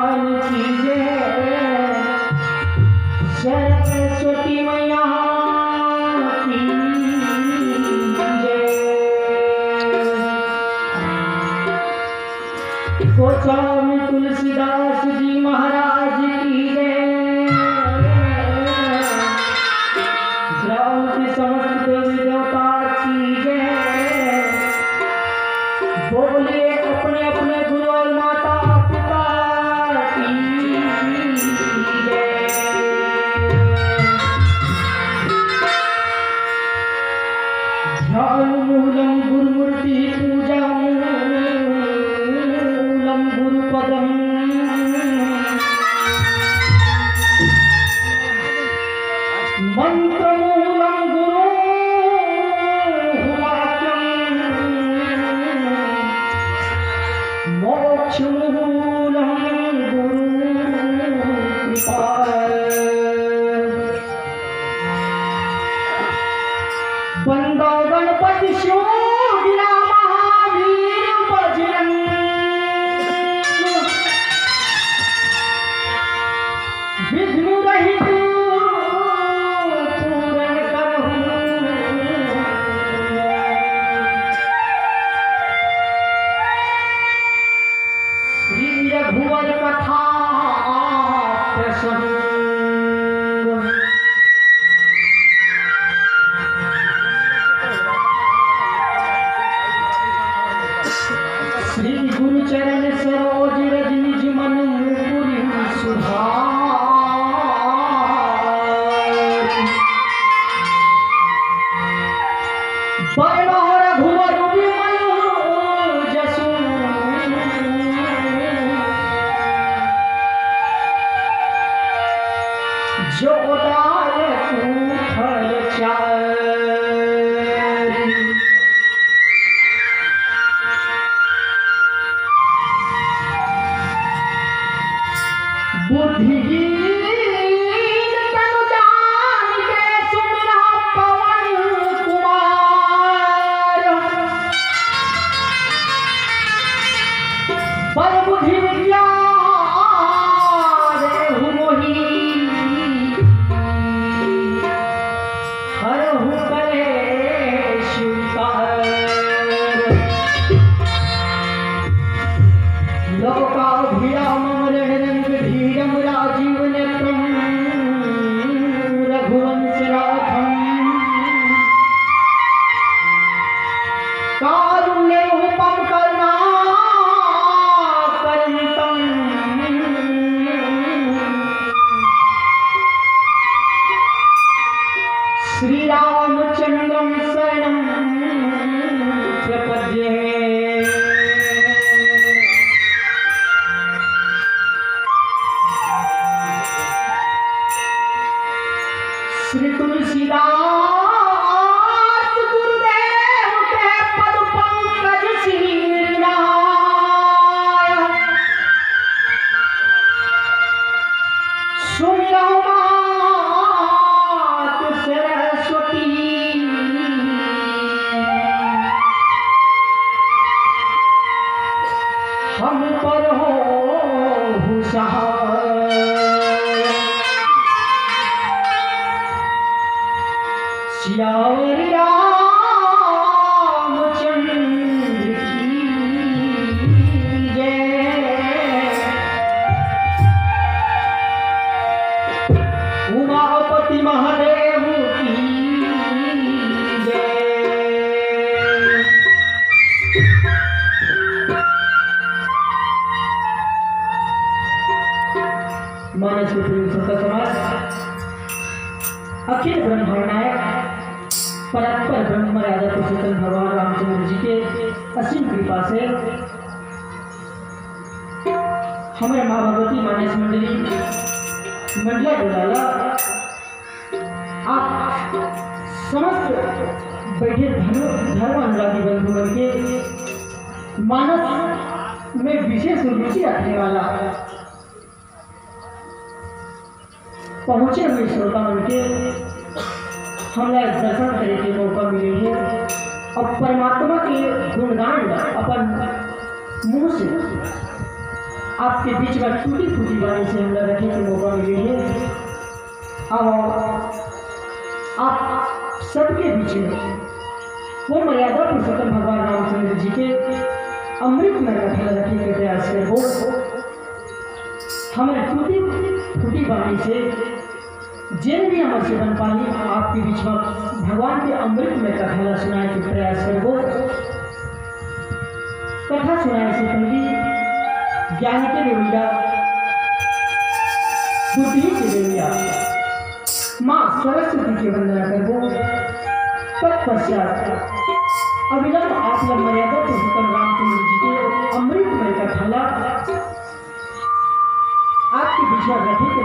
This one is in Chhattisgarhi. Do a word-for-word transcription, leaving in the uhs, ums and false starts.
की जय, सरस्वती मैया की जय। गोस्वामी तुलसीदास जी महाराज की जय। ग्राम के समस्त देवी देवता की जय। बोलिए अपने अपने गुरु और माता पिता की जय। ध्यान मूलम गुरुमूर्ति पूजा मूलम गुरुपदम। मंत्रमूलं गुरुः वाक्यं, मोक्षमूलं गुरुः कृपा। वंदो गणपति शिव गिरा महावीर बजरंग। विघ्न रहित पूरन करहु। श्री रघुवर कथा प्रसंग। श्री गुरु चरण सरोज रज निज मन मुकुर सुधार। बरनउँ रघुवर विमल जसु। जो दायक फल चारि। बुद्धिहीन तनु जानिके सुमिरा पवन कुमार। बल बुद्धि विद्या देहु मोहि, हरहु कलेश विकार। लोकाभिरामं रणरंगधीरं राजीवनेत्रं रघुवंशनाथं। कारुण्यरूपं करुणाकरन्तं श्रीरामचन्द्रं शरणं प्रपद्ये। श्री तुलसीदास गुरुदेव के पद पंकज सिरनाय। सुमिरौ मात सरस्वती, हम पर होहु सहाय। सियावर रामचंद्र की जय। उमापति महादेव की जय। मानस के प्रिय संत समाज, अखिल ब्रह्मांड नायक परात्पर ब्रह्म राजा पुरुषोत्तम भगवान रामचंद्र जी के असीम कृपा से हमर माँ भगवती मानस मंडली मंडला डोला ला आप समस्त बैठे धर्म, धर्म अनुरागी बंधु मन के मानस में विशेष रुचि रखने वाला पहुंचे हुए श्रोता मन के हमला दर्शन करे के मौका मिले हे और परमात्मा के गुणगान ला अपन मुंह से आपके बीच में टूटी फूटी बानी से हमला रखे के मौका मिले हे। अब आप सबके बीच में वो मर्यादा पुरुषोत्तम भगवान रामचंद्र जी के अमृतमय कथा ला रखे के प्रयास करबो। हमर टूटी फूटी बानी से जेन भी हमर से बन पाही, आपके बीच में भगवान के अमृतमय कथा ला सुनाए के प्रयास करबो। कथा सुनाए से पहले ज्ञान के देवैया, बुद्धि के देवैया माँ सरस्वती के वंदना करबो। तत्पश्चात अविलंब आप लोग मर्यादा पुरुषोत्तम रामचंद्र जी के अमृतमय कथा ला आपके बीच में रखे के